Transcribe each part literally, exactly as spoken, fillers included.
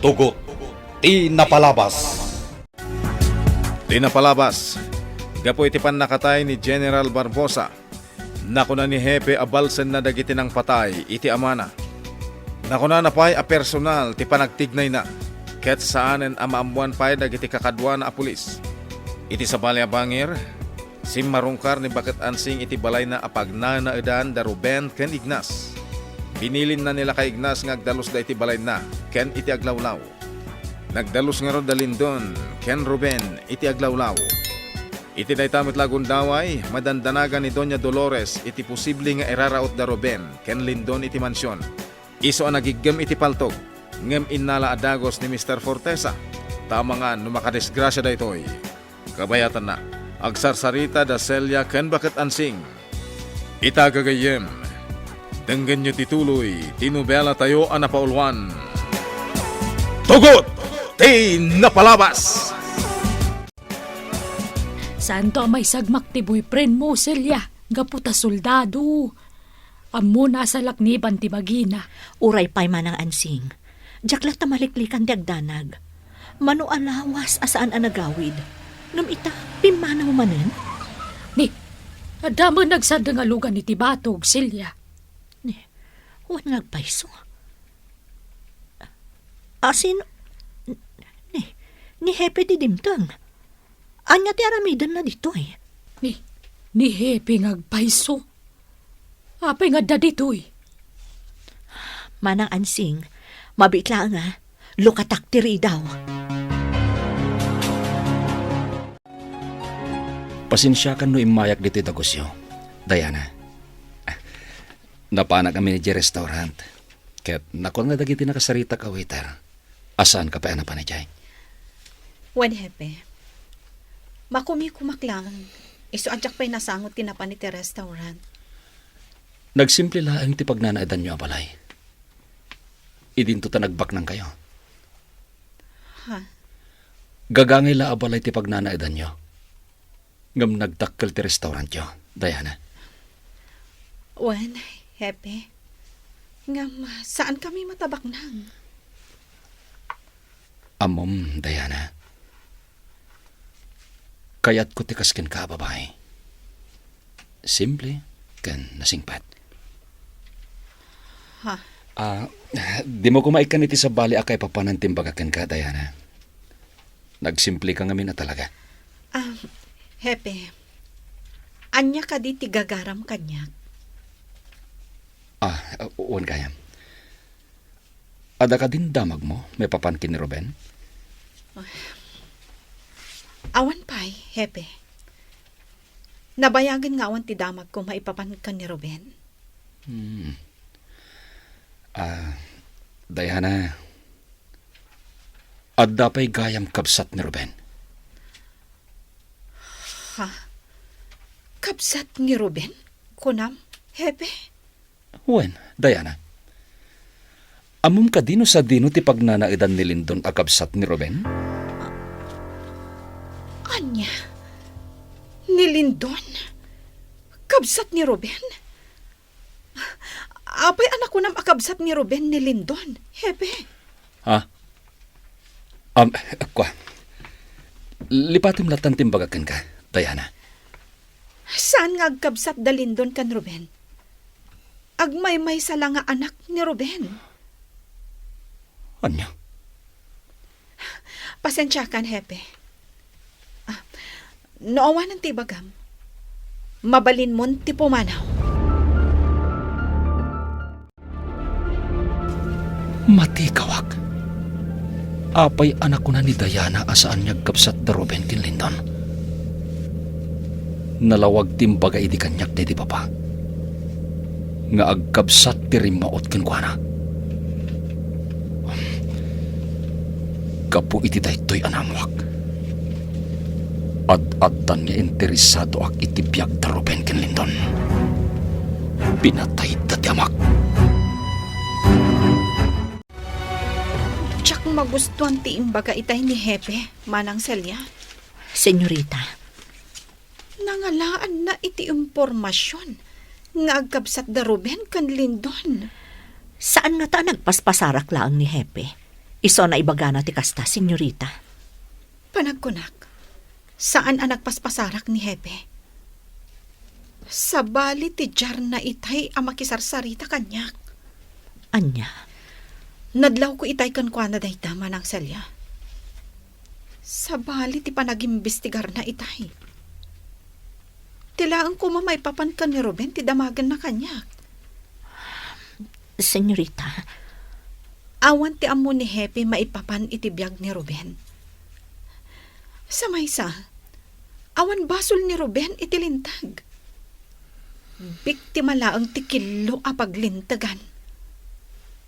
Tugot ti napalabas. Ti napalabas, gapu iti pannakatay ni General Barbosa, nakuna ni Hepe a balsenna dagiti nangpatay iti amana. Nakunana pay a personal ti panagtignayna, ket saanen a maammoan pay dagiti kakaduana a pulis. Iti sabali a bangir, simmarungkar ni Baket Ansing iti balayna a pagnanaedan da Ruben ken Ignas. Binilinna ni Lakay Ignas nga agdalusda iti balayna ken iti aglawlaw. Nagdalus ngarud da Lindon ken Ruben iti aglawlaw. Iti dayta met la a gundaway, madandanagan ni Doña Dolores iti posible nga iraraut da Ruben ken Lindon iti mansion. Isu a nagiggem iti paltog, ngem innala a dagus ni Mister Fortesa, ta amangan no makadisgrasia daytoy. Kabayatanna, agsarsarita da Celia ken Baket Ansing. Ita gagayyem, denggenyo ti tuloy ti nobelatayo a napauluan, Tugot ti Napalabas! Saanto a maisagmak ti boyfriend mo, Celia, gapu ta soldado. Ammona a salakniban ti bagina. Uray pay, Manang Ansing. Diak latta maliklikan ti agdanag. Mano a lawas a saan a nagawid. Ngem ita, pimmanaw manen? Ni, adda met nagsardeng a lugan iti batog, Celia. Ni, wen nga agpayso. Asin, ni, ni Hepe ti dimteng. Ania ti aramidenna ditoy? Ni, ni Hepe nga agpayso. Apay nga adda ditoy? Manang Ansing, mabiit laeng a, lukatak ti ridaw. Pasensiakan no immayak ditoy dagusyo, Diana. Napanak amin idiay restaurant, ket nakunana dagiti nakasaritak a waiter a saanka pay a napan idiay. Wen, Hepe. Makumikumak laeng, isu a diak pay nasango ti napan iti restaurant. Nagsimple laeng ti pagnanaedanyo a balay. Idinto ta nagbaknangkayo. Ha? Gagangay la a balay ti pagnanaedanyo. Ngem nagdakkel ti restaurantyo, Diana. Wen, Hepe. Ngem saankami met a baknang. Ammom, Diana. Kayatko ti kas kenka a babai. Simple ken nasingpet. Ha? Ah, dimo koma ikkan iti sabali a kaipapanan ti imbaga kenka, Diana. Nagsimpleka ngamin a talaga. Ah, Hepe, ania kadi ti gagaram kaniak? Ah, wen gayam. Adda kadin damagmo maipapan ken ni Ruben? Awan pay, Hepe. Nabayagen nga awan ti damagko maipapan ken ni Ruben. Hmm. Ah, Diana, adda pay gayam kabsat ni Ruben? Ha? Kabsat ni Ruben? Kunam, Hepe? Wen, Diana. Ammom kadi no sadino ti pagnanaedan ni Lindon a kabsat ni Ruben? Ania? Ni Lindon? Kabsat ni Ruben? Apay a nakunam a kabsat ni Ruben ni Lindon, Hepe? Ha? Am, kua. Lipatem lattan ti imbaga kenka, Diana. Saan nga agkabsat da Lindon ken Ruben? Agmaymaysa la nga anak ni Ruben. Ania? Pasensiakan, Hepe. Ah, no awanen ti ibagam, mabalinmon ti pumanaw. Matikawak. Apay a nakuna ni Diana a saan nga agkabsat da Ruben ken Lindon? Nalawag ti imbaga idi kaniak daydi baba nga agkabsat ti rimmaut kenkuana. Gapu iti daytoy a naammoak, ad-addan nga interesadoak iti biag da Ruben ken Lindon. Pinatayda ti amak. Diak magustuan ti imbaga itay ni Hepe, Manang Celia. Senyorita. Nangalaanna iti impormasion nga agkabsat da Ruben ken Lindon. Saan ngata a nagpaspasarak laeng ni Hepe. Isu a naibagana ti kasta, senyorita. Panagkunak, saan a nagpaspasarak ni Hepe. Sabali ti diarna itay a makisarsarita kaniak. Ania? Nadlawko itay kenkuana dayta, Manang Celia. Sabali ti panagimbestigarna itay. Ti laeng koma maipapan ken ni Ruben ti damagenna kaniak. Senyorita. Awan ti ammo ni Hepe maipapan iti biag ni Ruben. Sa maysa, awan basol ni Ruben iti linteg. Biktima laeng ti killo a paglintegan.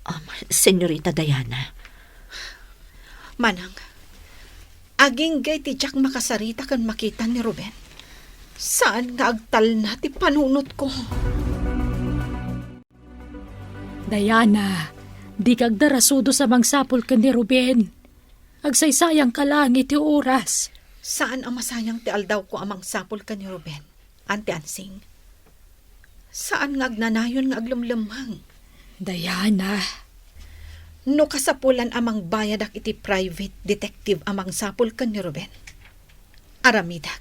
Um, Senyorita Diana. Manang, agingga iti diak makasarita ken makita ni Ruben, saan nga agtalna ti panunotko. Diana, dika agdarasudos a mangsapul ken ni Ruben. Agsaysayangka laeng iti oras. Saan a masayang ti aldawko a mangsapul ken ni Ruben, Auntie Ansing. Saan nga agnanayon nga aglumlemmeng. Diana. No kasapulan a mangbayadak iti private detective a mangsapul ken ni Ruben, aramidak.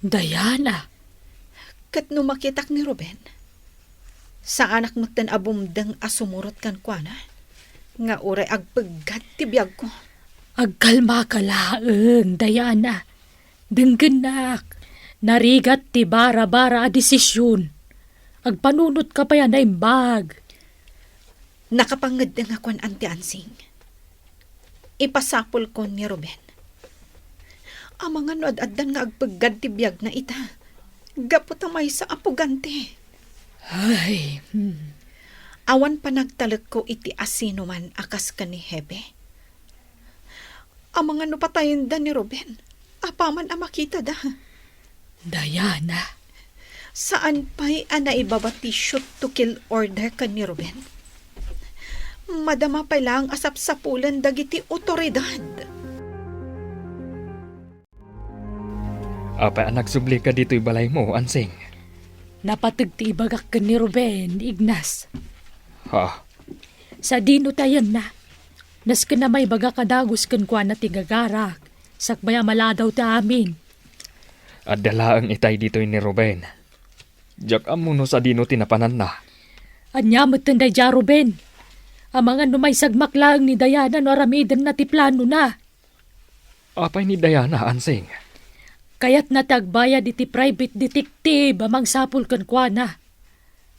Diana. Ket no makitak ni Ruben, saanak metten a bumdeng a sumurot kenkuana, nga uray agpeggad ti biagko. Agkalmaka laeng, Diana. Denggennak, narigat ti bara-bara a desisyon. Agpanunotka pay a naimbag. Nakapangeddeng a kuan, Auntie Ansing. Ipasapulko ni Ruben. Amangan no ad-addan nga agpeggad ti biagna ita, gapu ta maysa a pugante. Ay, hmm. Awan panagtalekko iti asinoman a kas ken ni Hepe. Amangan no patayenda ni Ruben, apaman a makitada. Diana. Saan pay a naibaba ti shoot to kill order ken ni Ruben. Madama pay laeng a sapsapulen dagiti otoridad. Apay a nagsublika ditoy balaymo, Ansing? Napateg ti ibagak ken ni Ruben, Ignas. Ha? Sadino ti ayanna? Nasken a maibagak a dagus kenkuana ti gagarak, sakbay a maladaw ti amin. Adda laeng itay ditoy ni Ruben. Diak ammo no sadino ti napananna. Ania metten daydiay a Ruben? Amangan no maisagmak laeng ni Diana no aramidenna ti planona. Apay ni Diana, Ansing? Kayatna ti agbayad iti private detective a mangsapul kenkuana.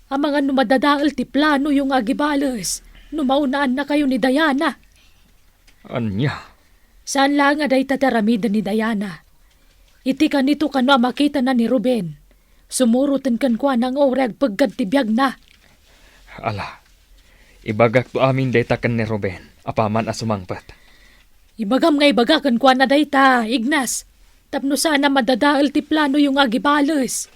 Amangan no madadael ti planoyo nga agibales no maunaannakayo ni Diana. Ania? Saan laeng a dayta ti aramiden ni Diana. Iti kanito kano a makitana ni Ruben, sumuroten kenkuana nga uray agpeggad ti biagna. Ala, ibagakto amin dayta ken ni Ruben, apaman a sumangpet. Ibagam nga ibaga kenkuana dayta, Ignas, tapno saan a madadael ti planoyo nga agibales.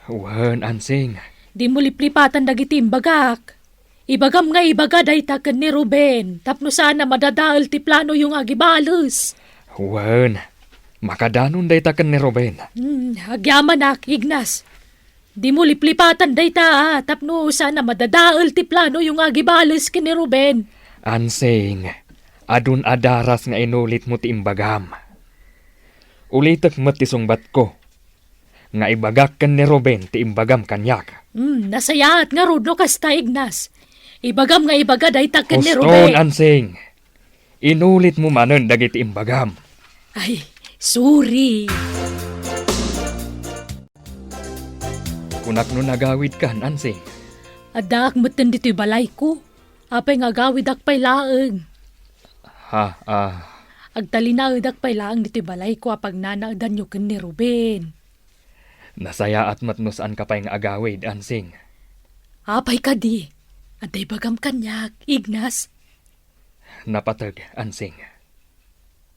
Wen, Ansing. Dimo liplipatan dagiti imbagak. Ibagam nga ibaga dayta ken ni Ruben, tapno saan a madadael ti planoyo nga agibales. Wen, makadanon dayta ken ni Ruben. Hmm, agyamanak, Ignas. Dimo liplipatan dayta, ah, tapno saan a madadael ti planoyo nga agibales ken ni Ruben. Ansing, adun a daras nga inulitmo ti imbagam. Ulitek met ti sungbatko, nga ibagak ken ni Ruben ti imbagam kaniak. Hmm, nasayaat ngarud no kasta, Ignas. Ibagam nga ibaga dayta ken ni Uston, Ruben. Ansing. Inulitmo manen dagiti imbagam. Ay, sorry. Kunak no nagawidkan, Ansing. Addaak metten ditoy balayko. Apay nga agawidak pay laeng? Ha, ah. Agtalinaedak pay laeng ditoy balayko a pagnanaedanyo ken ni Ruben. Nasayaat met no saanka pay nga agawid, Ansing. Apay kadi? Adda ibagam kaniak, Ignas. Napateg, Ansing.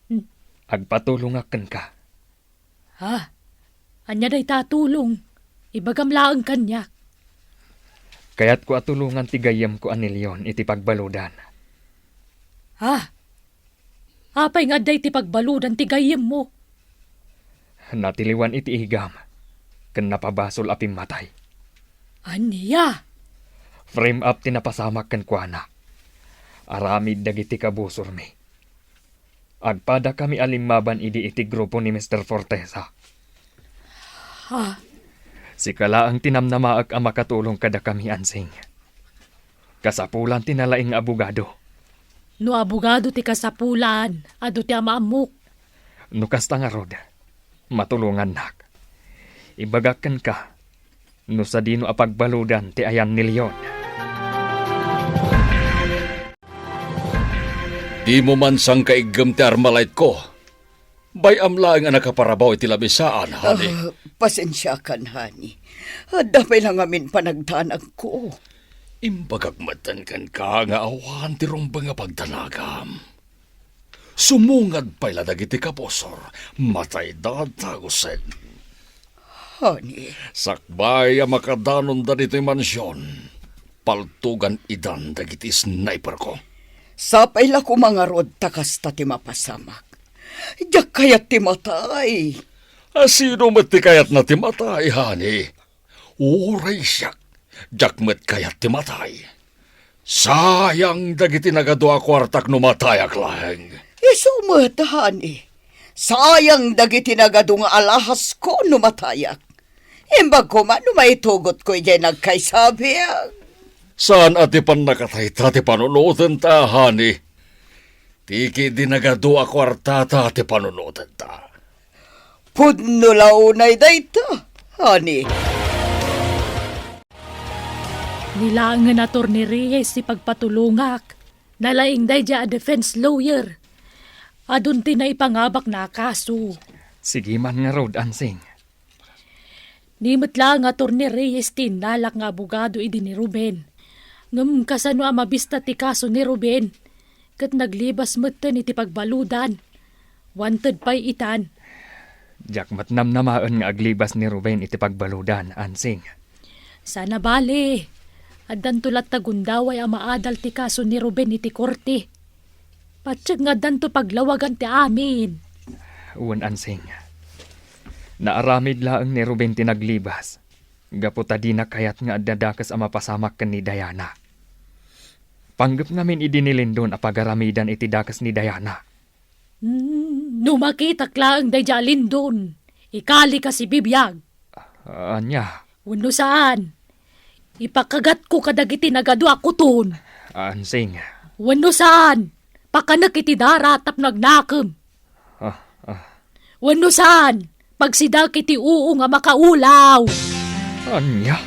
Hmm. Agpatulongak kenka. Ha? Ania dayta a tulong? Ibagam laeng kaniak. Kayatko a tulongan ti gayyemko a ni Leon iti pagbaludan. Ha? Apay nga adda iti pagbaludan ti gayyemmo? Natiliwan iti igam, ken napabasol a pimmatay. Ania? Frame up ti napasamak kenkuana. Aramid dagiti kabusormi. Agpadakami a limmaban idi iti grupo ni Mister Fortesa. Ha? Sika laeng ti namnamaek a makatulong kadakami, Ansing. Kasapulan ti nalaing nga abogado. No abogado ti kasapulan, adu ti amaammok. No kasta ngarud, matulongannak. Ibagak kenka, no sadino a pagbaludan ti ayan ni Leon. Dimo man sangkaiggem ti Armalite-ko. Bay-am laeng a nakaparabaw iti lamisaan, honey. Ah, pasensiakan, honey. Adda pay la ngamin panagdanagko. Imbagak metten kenka nga awan ti rumbeng a pagdanagam. Sumungad pay la dagiti kabusor, matayda dagusen. Honey. Sakbay a makadanonda ditoy mansion, paltugan idan dagiti sniper-ko. Sapay la koma ngarud ta kasta ti mapasamak. Diak kayat ti matay. A, sino met ti kayatna ti matay, honey? Uray siak, diak met kayat ti matay. Sayang dagiti nagadu a kuartak no matayak laeng. Isu met, honey. Sayang dagiti nagadu nga alhasko no matayak. Imbag koma no maitugotko idiay nagkaisabiag. Saan a ti pannakatayta ti panunotenta, honey. Ti ketdi nagadu a kuartata ti panunotenta. Pudno la unay dayta, honey. Ni laengen Attorney Reyes ti pagpatulongak. Nalaing daydiay a defense lawyer. Adun ti naipangabakna a kaso. Sige man ngarud, Ansing. Ni met laeng Attorney Reyes ti innalak nga abogado idi ni Ruben. Ngem kasano a mabista ti kaso ni Ruben? Ket naglibas metten iti pagbaludan. Wanted pay itan. Diak met namnamaen nga aglibas ni Ruben iti pagbaludan, Ansing. Saan a bale, addanto latta gundaway a maadal ti kaso ni Ruben iti korte. Patiek nga addanto paglawagan ti amin. Wen, Ansing. Naaramid laeng ni Ruben ti naglibas, gapu ta dina kayat nga adda dakes a mapasamak ken ni Diana. Panggep ngamin idi ni Lindon a pagaramidan iti dakes ni Diana. Hmm, no makitak laeng daydiay a Lindon, ikalika sibibiag. Ania? Wenno saan, ipakagatko kadagiti nagadu a kuton. Ansing. Wenno saan, pakanek iti dara tapno agnakem. Ah, ah. Wenno saan, pagsidak iti uong a makaulaw. Ania?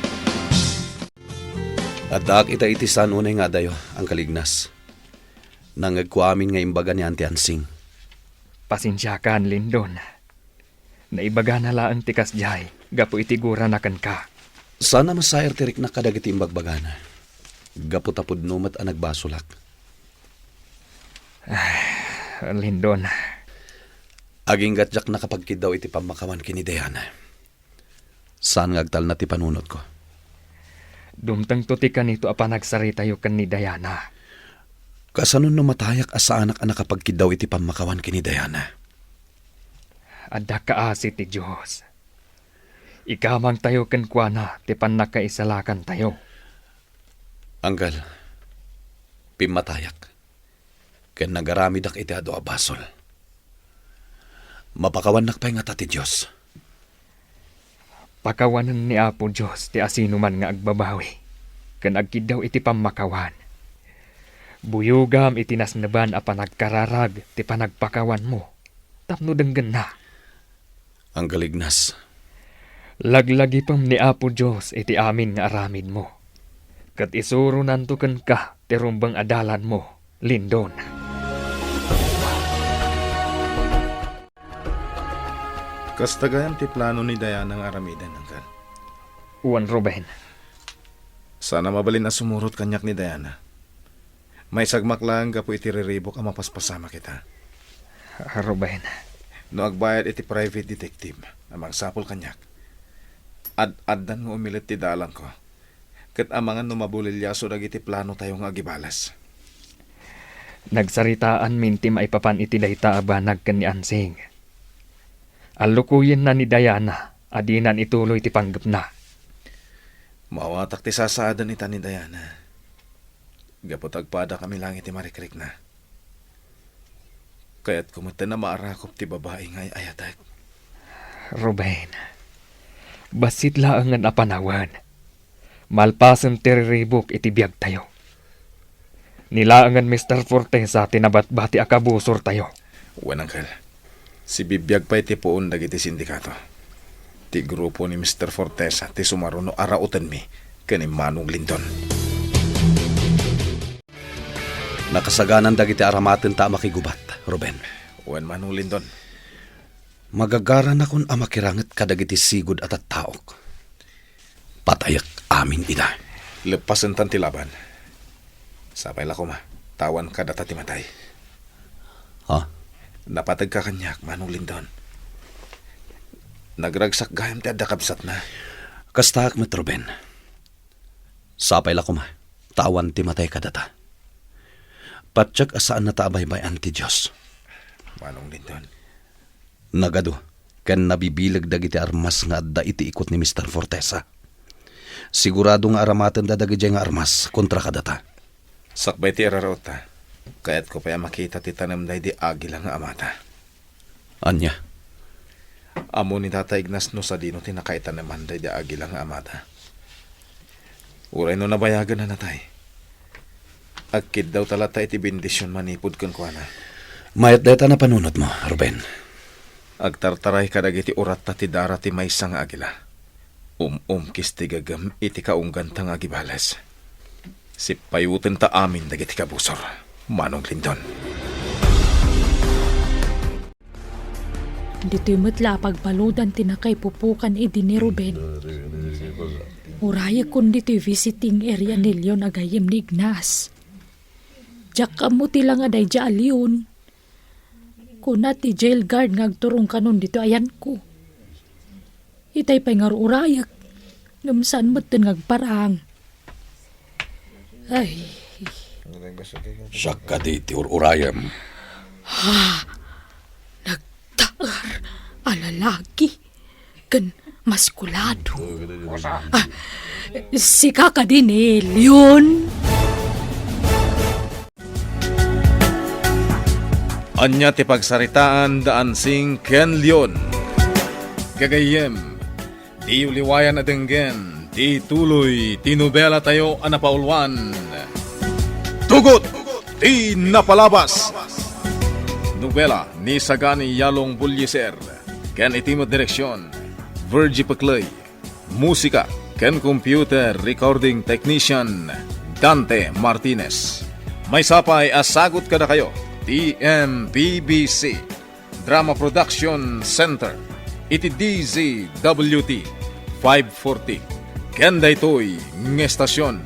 Addaak ita iti saan unay nga adayo, Uncle Ignas. Nangngegko amin nga imbaga ni Auntie Ansing. Pasensiakan, Lindon. Naibagana laeng ti kasdiay gapu iti gurana kenka. Saan a masair ti riknak kadagiti imbagbagana. Gapu ta pudno met a nagbasolak. Ah, Lindon. Aginggat diak nakapagkiddaw iti pammakawan ken ni Diana. Saan nga agtalna ti panunotko. Dumtengto ti kanito a panagsaritayo ken ni Diana. Kasano no matayak a saanak a nakapagkiddaw iti pammakawan ken ni Diana? Adda kaasi ti Dios. Ikamangtayo kenkuana ti pannakaisalakantayo. Anggal, pimmatayak, ken nagaramidak iti adu a basol. Mapakawannak pay ngata ti Dios? Pakawanen ni Apo Dios ti asinoman nga agbabawi ken agkiddaw iti pammakawan. Buyogam iti nasneban a panagkararag ti panagpakawanmo tapno denggenna. Anggal Ignas. Laglagipem ni Apo Dios iti amin nga aramidmo, ket isuronanto kenka ti rumbeng a dalanmo, Lindon. Kasta gayam ti plano ni Diana nga aramiden, Anggal? Wen, Ruben. Saan a mabalin a sumurot kaniak ni Diana. Maisagmak laeng gapu iti riribuk a mapaspasamak ita. Ruben. No agbayad iti private detective a mangsapul kaniak, ad-addan nga umilet ti dalanko, ket amangan no mabuliliaso dagiti planotayo nga agibales. Nagsaritaanmin ti maipapan iti dayta a banag ken ni Ansing. Allukoyenna ni Diana a dinan ituloy ti panggepna. Maawatak ti sasaaden ita ni Diana. Gapu ta agpadakami laeng iti marikrikna, kayatko metten a maarakop ti babai nga ay-ayatek. Ruben, bassit laengen a panawen. Malpasen ti riribuk iti biagtayo. Ni laengen Mister Fortesa ti nabatbati a kabusortayo. Wen, Uncle. Sibibiag pay ti puon dagiti sindikato. Ti grupo ni Mister Fortesa ti sumaruno a raotenmi ken ni Manong Lindon. Nakasaganan dagiti aramatenta a makigubat, Ruben. Wen, Manong Lindon. Magagaranakon a makiranget kadagiti sigud a tattaok. Patayek amin ida. Leppasentan ti laban. Sapay la koma, ta awan kadata ti matay. Ha? Napategka kaniak, Manong Lindon. Nagragsak gayam ti adda kabsatna. Kastaak met, Ruben. Sapay la koma, ta awan ti matay kadata. Patiek a saannata a baybay-an ti Dios. Manong Lindon. Nagadu ken nabibileg dagiti armas nga adda iti ikut ni Mister Fortesa. Sigurado nga aramatenda dagidiay nga armas kontra kadata. Sakbay ti iraraotta, kayatko pay a makita ti tanem daydi agila nga amata. Ania? Ammo ni Tata Ignas no sadino ti nakaitaneman daydi agila nga amata. Uray no nabayagen a natay, agkiddawta latta iti bendision manipud kenkuana. Mayat dayta napanunotmo, Ruben. Agtartaray kadagiti uratta ti dara ti maysa nga agila. Um-umkis ti gegem iti kaungganta nga agibales. Sippayutenta amin dagiti kabusor, Manong Lindon. Ditoy met la a pagbaludan ti nakaipupukan idi ni Ruben. Urayekkon ditoy visiting area ni Leon a gayyem ni Ignas. Diak ammo ti langa daydiay a Leon. Kuna ti jail guard nga agturong kanon ditoy ayanko. Itay pay nga ur-urayek, ngem saan metten nga agparang. Ay. Siak kadi ti ur-urayem. Ha? Nagtaer a lalaki ken maskulado. Ah, sika kadi ni Leon? Ania ti pagsaritaan da Ansing ken Leon? Gagayyem, diyo liwayan a denggen ti tuloy ti nobelatayo a napauluan, Tugot ti Napalabas. Nobela ni Sagani Yalong Bullieser ken iti met direksion, Virgie Pecley. Musika ken computer recording technician, Dante Martinez. Maysa pay a sagut kadakayo ti M P B C Drama Production Center iti D Z W T five forty. Ken daytoy nga estasion,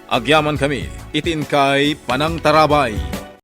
agyamankami iti inkay panangtarabay.